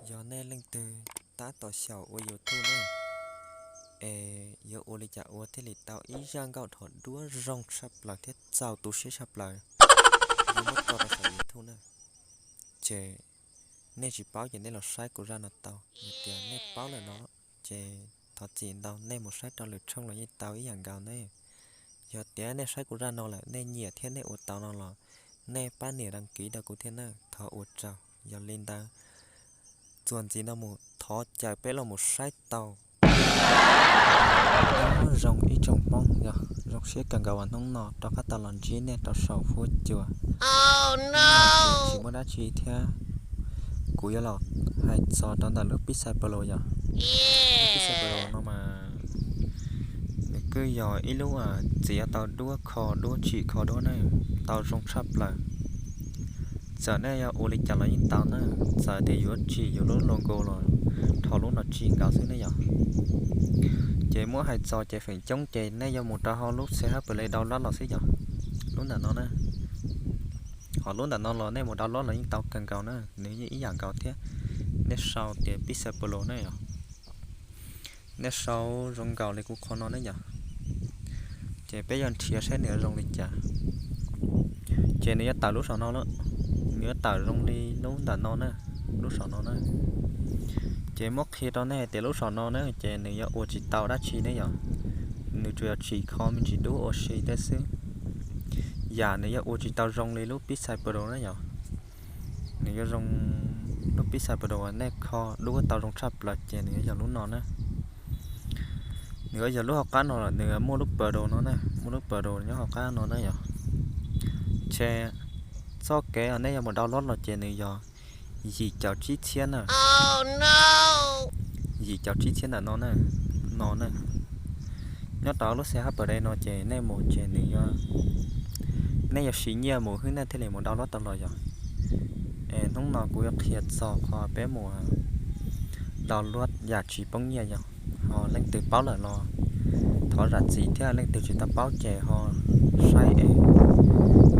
Yog nej leej twg tab tom xyaum ua YouTube na, es yuav ua li cas ua thiaj li tau ib zaj nkauj dhos duab zoo tshaj plaws thiab txaus tu siab tshaj plaws, yuav muab tso rau saum YouTube na, ces nej tsis paub ces nej los saib kuv zaj no tau. Yog tias nej paub lawm no, ces thov txim ntau, nej mus saib rau lwm tshooj los yeej tau ib yam nkaus ne. Yog tias nej saib kuv zaj no lawm nej nyiam thiab nej ua tau no los nej pab nias đăng ký rau kuv thiab na, thov ua tsaug. Yog li ntawd, txuas ntxiv no mus thov caw peb los mus saib tau. Nyob zoo ib tsoom Hmoob, yog zoo siab kawg nkaus uas hnub no rov qab tau los ntsib nej rau saum huab cua. Tsis muaj dab tsi thiab, kuv yuav los hais txog rau ntawm lub pib xais Palo yog. Lub pib xais Palo no mas nws kuj yog ib lub txiav tau duab kho duab tsim kho duab na, tau zoo tshaj plaws. Txawm nej yuav ua li cas los yeej tau na, txawm tias yuav tsim yus lub logo los dhos lub no tsim nkaus xwb ne yog. Ces muab hais txog ces feem coob ces nej yuav mus rau hauv lub C H Play download los xwb yog. Lub ntawm no na, ho lub ntawm no los nej mus download los yeej tau kawg nkaus na, nws yeej ib yam nkaus thiab. Nej sau tias pib xais Palo ne yog. Nej sau zoo nkaus li kuv qhov no ne yog. Ces peb yuav nrhiav saib nws zoo li cas. Ces nws yuav tawm lub saum no lawm, nws yuav tawm zoo li lub ntawm no na, lub saum no na. Ces muab qhia rau nej hais tias lub saum no na ces nws yuav ua tsis tau dab tsi ne yog, nws tsuas yog tsim kho me ntsis duab ua si tej xwb. Yam nws yuav ua tsis tau zoo li lub pib xais Palo na yog. Nws yuav zoo, lub pib xais Palo uas nej kho duab tau zoo tshaj plaws ces nws yuav yog lub no na. Nws yuav yog lub hauv qab no los nws muaj lub Palo no na, muaj lub Palo nyob hauv qab no na yog. Ces txoj kev uas nej yuav mus download los ces nws yog yim caum tsib txhiab na. Yim caum tsib txhiab ntawm no na, no na. Nyob rau lub C H Play no ces nej mus ces nws yuav, nej yuav siv nyiaj mus hwb nej thiaj li mus download tau los yog. Es hnub no kuv yuav qhia txog qhov peb mus download yam tsis poob nyiaj yog. Ho leej twg paub lawm los thov zam txim thiab, leej twg tsis tau paub ces ho saib es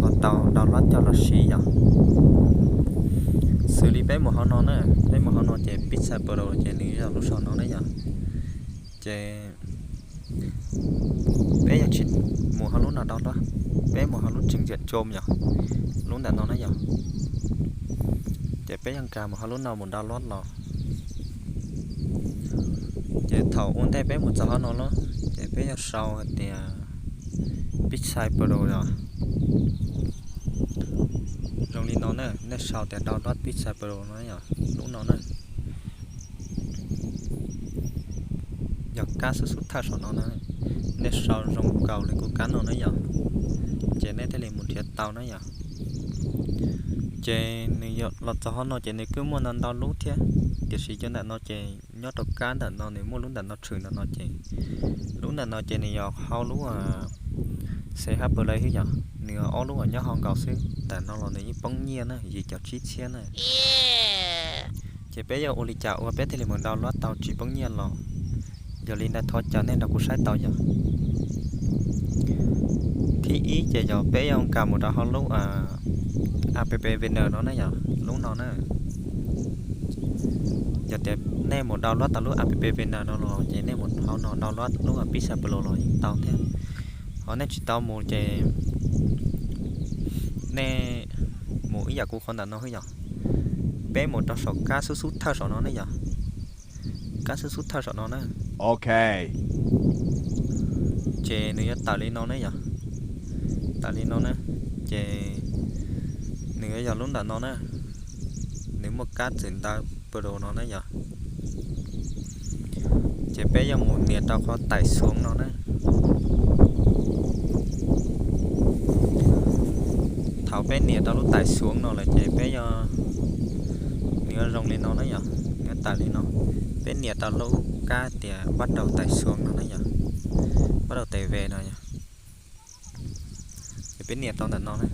ho tau download coj los siv yog. Xws li peb mus hauv no na, peb mus hauv no ces pib xais Palo ces nws yog lub saum no na yog. Ces peb yuav tsis mus hauv lub no download, peb mus hauv lub trình duyệt Chrome yog, lub ntawm no na yog. Ces peb yuav nkag mus hauv lub no mus download los. Ces thaum ua ntej peb mus txog hauv no lawm ces peb yuav sau hais tias pib xais Palo yog. Zoo li no na, nej sau tias download pib xais Palo no yog, lub no na. Yog kab xub xub thawj saum no na, nej sau zoo nkaus li kuv kab no na yog, ces nej thiaj li mus nrhiav tau na yog. Ces nws los txog hauv no ces nws kuj muaj ntau ntau lub thiab, tiam sis cov ntawm no ces nyob rau kab ntawm no nws muaj lub ntawm no tshwm ntawm no ces lub ntawm no ces nws yog hauv lub C H Play xwb yog, nws yog ob lub uas nyob hauv nkaus xwb, ntawm no los nws yeej poob nyiaj na, yim caum tsib txhiab na. Ces peb yuav ua li cas ua peb thiaj li mus download tau tsis poob nyiaj los? Yog li ntawd thov caw nej nrog kuv saib tau yog. Thib ib ces yog peb yuav nkag mus rau hauv lub App Viewer no na yog, lub no na. Yog tias nej mus download tau lub App Viewer no los ces nej mus hauv no download lub Pixel Pro los yeej tau thiab. Ho nej tsis tau mus ces nej mus ib yam kuv qhov ntawm no xwb yog. Peb mus rau saum kab xub xub thawj saum no ne yog. Kab xub xub thawj saum no na. Ok. Ces nws yuav tawm li no ne yog. Tawm li no na. Ces nws yuav yog lub ntawm no na. Nws muaj kab txwm ntawv Pro no na yog. Ces peb yuav mus nias rau qhov tải xuống no na. Thaum peb nias rau lub tải xuống no lawm ces peb yuav, nws yuav zoo li no na yog, nws yuav tawm li no. Peb nias rau lub kab tias bắt đầu tải xuống no na yog, bắt đầu tải về no yog. Ces peb nias rau ntawm no na.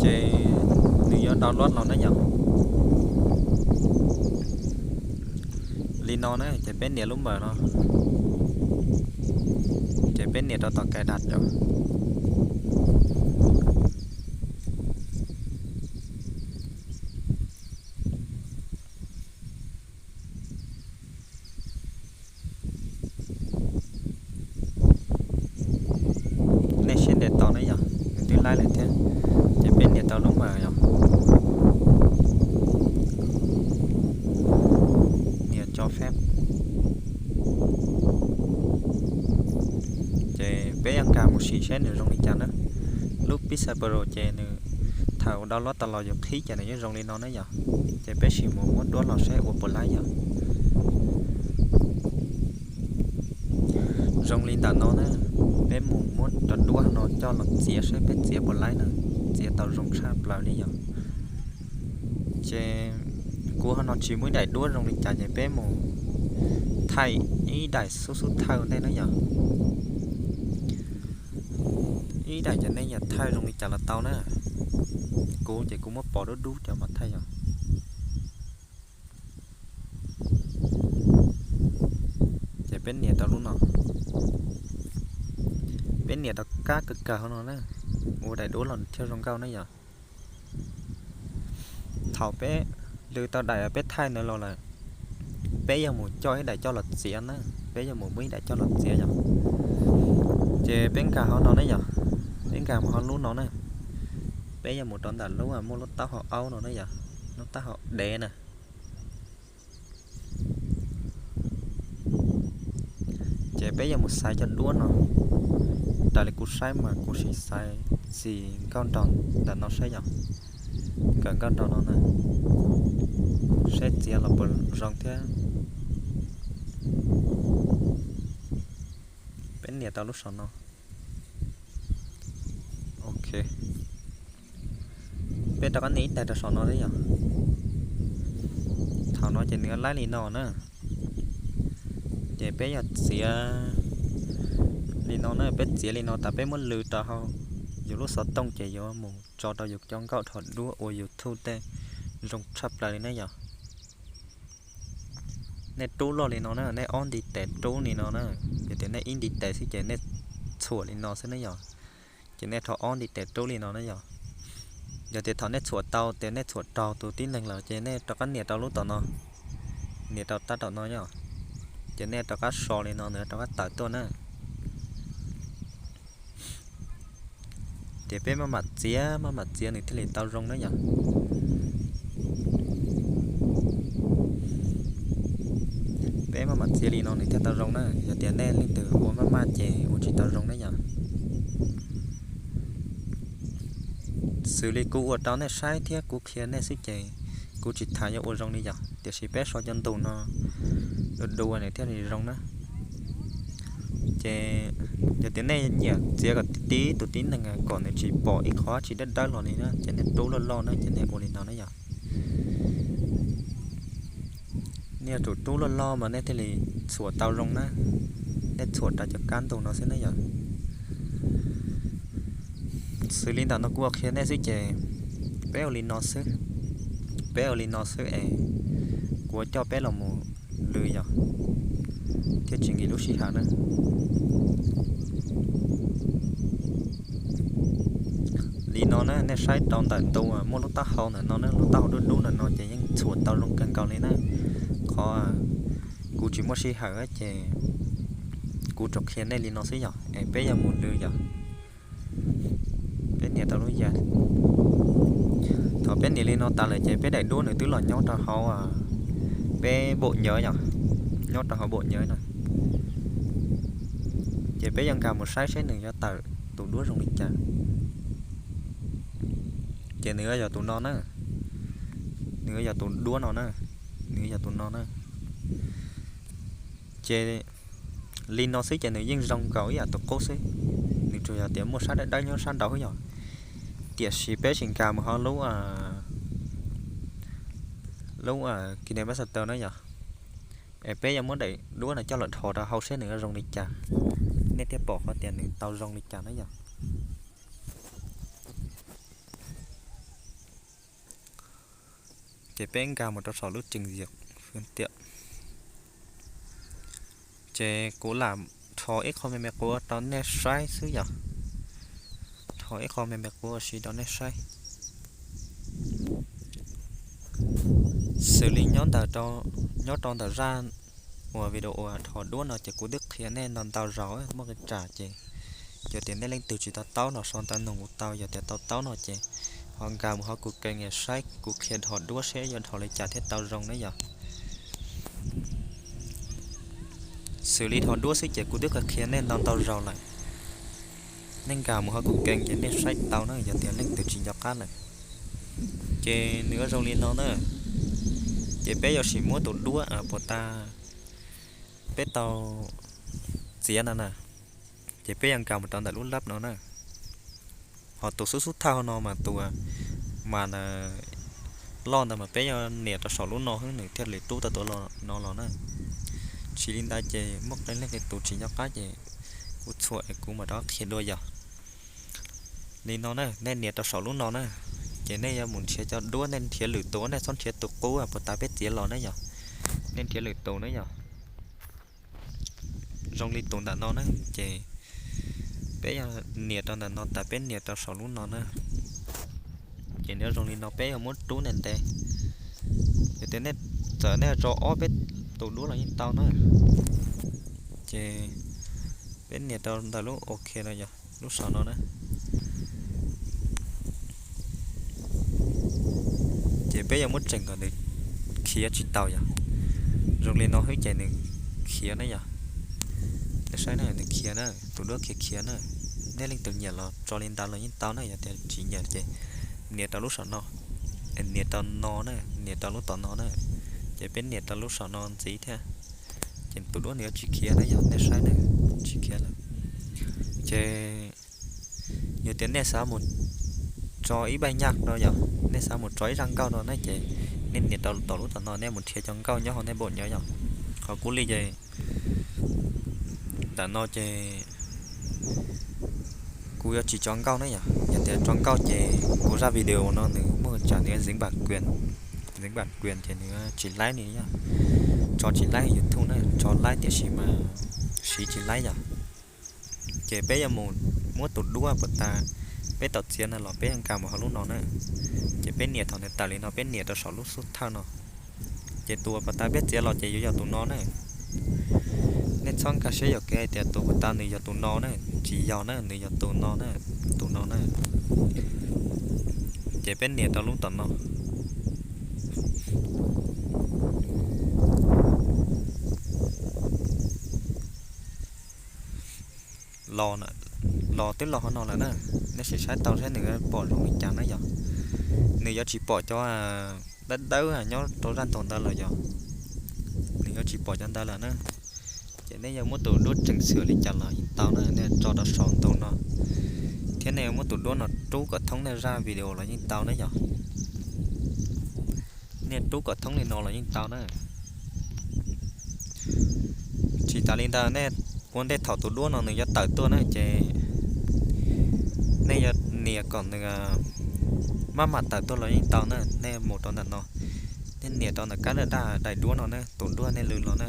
Ces nws yuav download los na yog. Li no na ces peb nias lub mở no. Ces peb nias rau tom cài đặt yog. lawm thiab. Ces peb nias tau lub mas yog nias cho phép. Ces peb yuav nkag mus sim seb nws zoo li cas na. Lub Pi Xais Pro ces nws thaum download tau los yus qhib ces nws yeej zoo li no na yom. Ces peb sim mus muab duab los seb ua puas laib yom. Zoo li ntawm no na, peb mus muab cov duab no coj los txiav seb peb txiav puas laib na, txiav tau zoo tshaj plaws li yom. Ces kuv ho no tsis muaj ib daim duab zoo li cas ces peb mus thaij ib daim xub xub thawj ntej na yom. Ib daim cov nej yam thaij zoo li cas los tau na. Kuv ces kuv muab pov dub dub cov mas thaij yom. Ces peb nias rau lub no, peb nias rau kab kawg kawg hauv no na, ua daim duab los thiaj zoo nkauj na yom. Thaum peb lw tau daim peb thaij ntawd los lawm, peb yuav mus coj ib daim coj los txiav na, peb yuav mus muab ib daim coj los txiav yom. Ces peb nkag hauv no na yom, peb nkag mus hauv lub no na, peb yuav mus rau ntawm lub muaj lub taub hau aub no na yom, lub taub hau dev na. Ces peb yuav mus xaiv cov duab no. Raws li kuv saib mas kuv sim xaiv txim nkauj nraug ntawm no saib yom. Nkawm nkauj nraug no na, saib txiav los puas zoo thiab. Peb nias tau lub saum no. Ok, peb rov qab nias ib tag rau saum no thiab yom. Thaum no ces nws laib li no na. Ces peb yog txiav li no na, peb txiav li no tas peb muab lw rau hauv yus lub xov tooj ces yuav mus tso rau yus cov nkauj dhos duab ua YouTube tej zoo tshaj plaws li na yom. Nej rub loj li no na, nej ob ntiv tes rub li no na. Yog tias nej ib ntiv tes xwb ces nej txhuam li no xwb na yom. Ces nej rho ob ntiv tes rub li no na yom. Yog tias thaum nej txhuam tau tias nej txhuam raug tus tib neeg lawm ces nej rov qab nias rau lub tom no, nias rau tab tom no yom. Ces nej rov qab so li no nws rov qab tawm tuaj na. Ces peb maj mam txiav maj mam txiav nws thiaj li tau zoo na yom. Peb maj mam txiav li no nws thiaj tau zoo na, yog tias nej leej twg ua maj maj ces ua tsis tau zoo na yom. Xws li kuv ua rau nej saib thiab kuv qhia nej xwb ces kuv tsis tham yuav ua zoo li yom, tiam sis peb so cov ntu no du du nws thiaj li zoo na. Ces yog tias nej nyiam txiav kom tib tus tib neeg kom nws tsis pom ib qho tsis dawb dawb los li na ces nej rub loj loj na ces nej ua li no na yom. Nej yuav tsum rub loj loj mas nej thiaj li txhuam tau zoo na. Nej txhuam raws cov kab ntug no xwb na yom. Xws li ntawm no kuv ua qhia nej xwb ces peb ua li no xwb, peb ua li no xwb es kuv coj peb los mus lw yom, thiaj tsis nkim lub sij hawm na. Li no na nej saib rau ntawm ntu muaj lub taub hau ntawm no na, lub taub hau dub dub ntawm no ces yeej txhuam tau zoo kawg nkaus li na. Qhov kuv tsis muaj sij hawm ces kuv tsuas qhia nej li no xwb yom, es peb yuav mus lw yom. Peb nias tau lub ya. Thaum peb nias li no tas lawm ces peb daim duab nws twb los nyob rau hauv peb npaum nyawv yom, nyob rau hauv npaum nyawv na. Ces peb yuav nkag mus saib seb nws yuav tawm tus duab zoo li cas. Ces nws yuav yog tus no na, nws yuav yog tus duab no na, nws yuav yog tus no na. Ces li no xwb ces nws yeej zoo nkaus ib yam tus qub xwb, nws tsuas yog tias muaj sab dawb dawb nyob sab nraud xwb yom. Tiam sis peb tsis nkag mus hauv lub, lub KineMaster na yom. Es peb yuav muab daim duab no coj los dhos rau hauv seb nws zoo li cas, nej thiaj pom qhov tias nws tau zoo li cas na yom. Ces peb nkag mus rau saum lub trình duyệt phương tiện. Ces kuv lam rho ib qho me me quav rau nej saib xwb yom. Rho ib qho me me quav ua si rau nej saib. Xws li nyob ntawm, nyob rau ntawm zaj uas video uas dhos duab no ces kuv twb qhia nej ntau ntau zaus, muaj qee tsam ces Yog tias nej leej twg tsis to taub los sau ntawv nug kuv tau, yog tias to taub no ces ho nkag mus hauv kuv kees saib kuv qhia dhos duab seb yuav dhos li cas thiaj tau zoo ne yom. Xws li dhos duab xwb ces kuv twb qhia nej ntau ntau zaus lawm. Nej nkag mus hauv kuv kees ces nej saib tau na, yog tias leej twg tsis nco qab lawm. Ces nws yuav zoo li no na. Ces peb yuav sim muab tus duab puas tas peb tau txiav no na, ces peb yuav nkag mus rau ntawm lub lab no na. Ho tus xub xub thawj no mas tus mas loj ntawd mas peb yuav nias rau saum lub no xwb nws thiaj li rub tau tus no los na. Tsis li ntawd ces muaj qee leej qee tus tsis nco qab ces kuv txhuam es kuv mam rov qhia dua yog li no na, nej nias rau saum lub no na. Ces nej yuav mus nrhiav cov duab, nej nrhiav lwm tus, nej txhob nrhiav tus qub puas tas peb txiav los ne yom. Nej nrhiav lwm tus ne yom. Zoo li tus ntawm no na, ces peb yuav nias rau ntawm no tas peb nias rau saum lub no na. Ces nws zoo li no peb yuav muab rub ntev ntev. Yog tias nej txawm nej tso ob peb tus duab los yeej tau na. Ces peb nias rau ntawm lub ok no yog lub saum no na. Ces peb yuav muab tseem kom nws khiav tsis tau yog. Zoo li no xwb ces nws khiav na yog. Nej saib na, nws khiav na, tus duab khiav khiav na. Nej leej twg nyiam los tso li ntawd los yeej tau na, yog tias tsis nyiam ces nias rau lub saum no, nias rau no na, nias rau lub tom no na. Ces peb nias rau lub saum no ntxiv thiab, ces tus duab nws yuav tsis khiav na yog, nej saib na, tsis khiav lawm. Ces yog tias nej xav mus tso ib npaug nyaj no yog, nej xav mus tso ib zaj nkauj no na ces nej nias rau tom lub tom no, nej mus nrhiav cov nkauj nyob hauv nej npaum nyob yog. Qhov kuv li ces ntawm no ces kuv yuav tsis tso nkauj na yog. Yog tias tso nkauj ces kuv zaj video no nws muaj tsam nws ziv npam kuas, ziv npam kuas ces nws tsis laib li yog. Tso tsis laib YouTube na, tso laib tiam sis mas siv tsis laib yog. Ces peb yuav mus muab tus duab puas tas peb tau txiav no los peb yuav nkag mus hauv lub no na. Ces peb nias thaum nws tawm li no peb nias rau saum lub xub thawj no. Ces tus puas tas peb txiav los ces yuav yog tus no na. Nej txhob nkag siab yuam kev hais tias tus puas tas nws yog tus no na, tsis yog na, nws yog tus no na, tus no na. Ces peb nias rau lub tom no. Los, los twb los hauv no lawm na. Nej sim saib tau saib nws pom zoo li cas na yog. Nws yuav tsis pom cov dawb dawb nyob rau zaj ntawd lawm yog. Nws yuav tsis pom cov ntawd lawm na. Ces nej yuav muab tus duab tseem xwm li cas los yeej tau na, nej tso rau saum ntu no. Thiab nej yuav muab tus duab no rub kom thoob nej zaj video los yeej tau na yog. Nej rub kom thoob li no los yeej tau na. Tsis tas li ntawd nej ua ntej thaum tus duab no nws yuav tawm tuaj na ces nej yuav nias kom nws maj mam tawm tuaj los yeej tau na. Nej mus rau ntawm no, nej nias rau ntawm kab daj daj daim duab no na, tus duab nej lwm los na,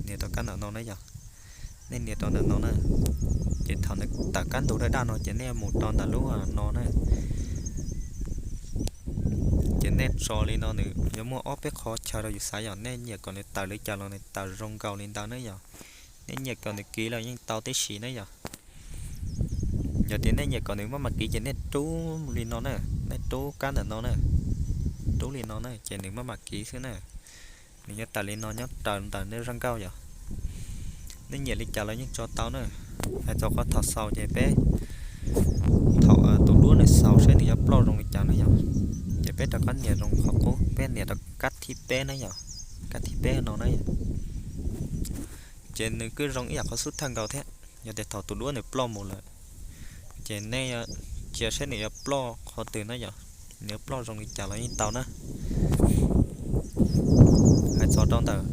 nias rau kab ntawm no na yog. Nej nias rau ntawm no na, ces thaum nws tawm kab ntug daj daj no ces nej mus rau ntawm lub no na. Ces nej tso li no nws yuav muaj ob peb qhov chaw rau yus xav yog, nej nyiam kom nws tawm li cas los nws tawm zoo nkaus li ntawd na yog. Nej nyiam kom nws kiv los yeej tau tib si na yog. Yog tias nej nyiam kom nws maj mam kiv ces nej rub li no na, nej rub kab ntawm no na, rub li no na ces nws maj mam kiv xwb na. Nws yuav tawm li no nyob raws ntawm nej zaj nkauj yog. Nej nyiam li cas los yeej tso tau na. Hais txog qhov thaum xaus ces peb, thaum tus duab nws xaus saib nws yuav ploj zoo li cas na yog. Ces peb rov qab nias zoo qhov qub, peb nias rau kab thib peb na yog, kab thib peb no na. Ces nws kuj zoo ib yam qhov xub thawj nkaus thiab. Yog tias thaum tus duab nws ploj mus lawm ces nej cia saib nws yuav ploj qhov twg na yog, nws yuav ploj zoo li cas los yeej tau na. Hais txog rau ntawm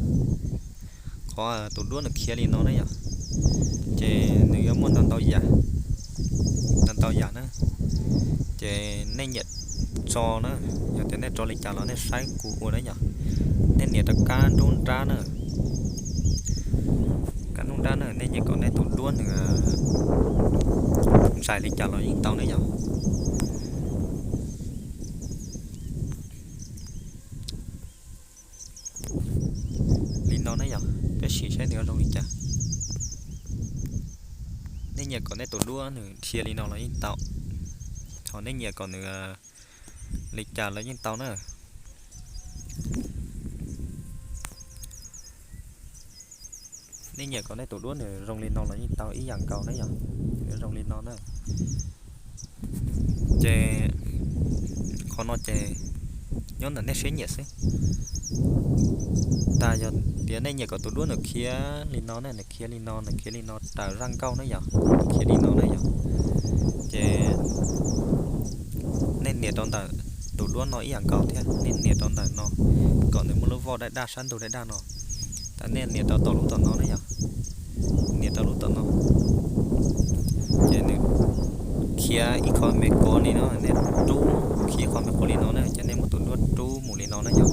qhov tus duab nws khiav li no na yog, ces nws yuav muaj ntau ntau yam, ntau ntau yam na. Ces nej nyiam tso na, yog tias nej tso li cas los nej saib kuv ua na yog. Nej nias rau kab nruab nrab na, kab nruab nrab na, nej nyiam kom nej tus duab nws ntsais li cas los yeej tau ne yog. Li no ne yog, peb sim saib nws yuav zoo li cas. Nej nyiam kom nej tus duab nws khiav li no los yeej tau, ho nej nyiam kom nws li cas los yeej tau na. Nej nyiam kom nej tus duab nws zoo li no los yeej tau ib yam nkaus na yom, nws zoo li no na. Ces qhov no ces nyob ntawm nej siab nyiam xwb. Tas yog tias nej nyiam kom tus duab nws khiav li no ne, nws khiav li no, nws khiav li no raws zaj nkauj na yom, nws khiav li no na yom, ces nej nias rau ntawm tus duab no ib yam nkaus thiab, nej nias rau ntawm no kom nws muaj lub voj daj daj sab ntug daj daj no. Tas nej nias rau tom lub tom no na yom, nias rau lub tom no, ces nws khiav ib qho me quav li no, nej rub, khiav ib qho me quav li no na, ces nej muab tus duab rub mus li no na yom.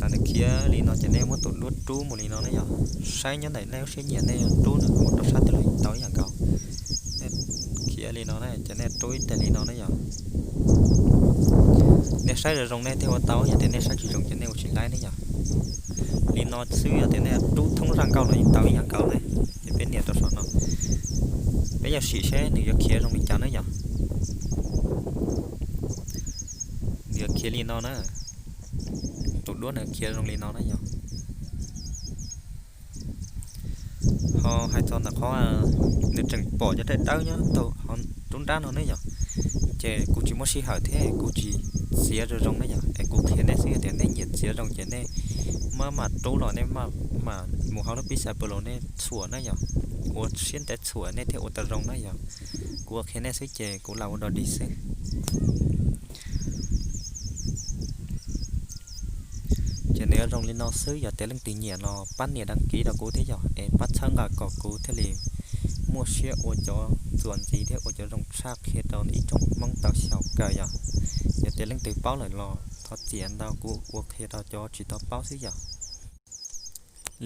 Tas nws khiav li no ces nej muab tus duab rub mus li no na yom. Saib nyob ntawm nej lub siab nyiam nej rub nws mus rau sab twg los tau ib yam nkaus. Nej khiav li no na ces nej rub ib teg li no na yom. Nej saib zoo zoo nej thiaj ua tau, yog tias nej saib tsis zoo ces nej ua tsis laib ne yom. Li no xwb yog tias nej rub thoob zaj nkauj los yeej tau ib yam nkaus ne. Ces peb nias rau saum no, peb yuav sim seb nws yuav khiav zoo li cas na yom. Nws yuav khiav li no na, tus duab nws khiav zoo li no na yom. Ho hais txog ntawm qhov nws tseem pom cov daim dawb nyob rau rub nrab no ne yom, ces kuv tsis muaj sij hawm thiab kuv tsis txiav zoo zoo ne yom, es kuv qhia nej xwb, yog tias nej nyiam txiav zoo ces nej maj mam rub los nej maj mam mus hauv lub pib xav pw los nej txhuam na yom, ua siab ntev txhuam nej thiaj ua tau zoo na yom. Kuv ua qhia nej xwb ces kuv lam ua dog dig xwb. Ces nws yuav zoo li no xwb, yog tias leej twg nyiam los pab nias đăng ký rau kuv thiab yom, es pab txhawb nqa kom kuv thiaj li muaj siab ua cov txuas ntxiv thiab ua cov zoo tshaj qhia rau ib tsoom Hmoob tau xyaum kawm yom. Yog tias leej twg paub lawm los thov txim ntau kuv ua qhia rau cov tsis tau paub xwb yom.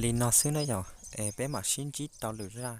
Li no xwb na yom, es peb mam sib ntsib rau lwm zaj.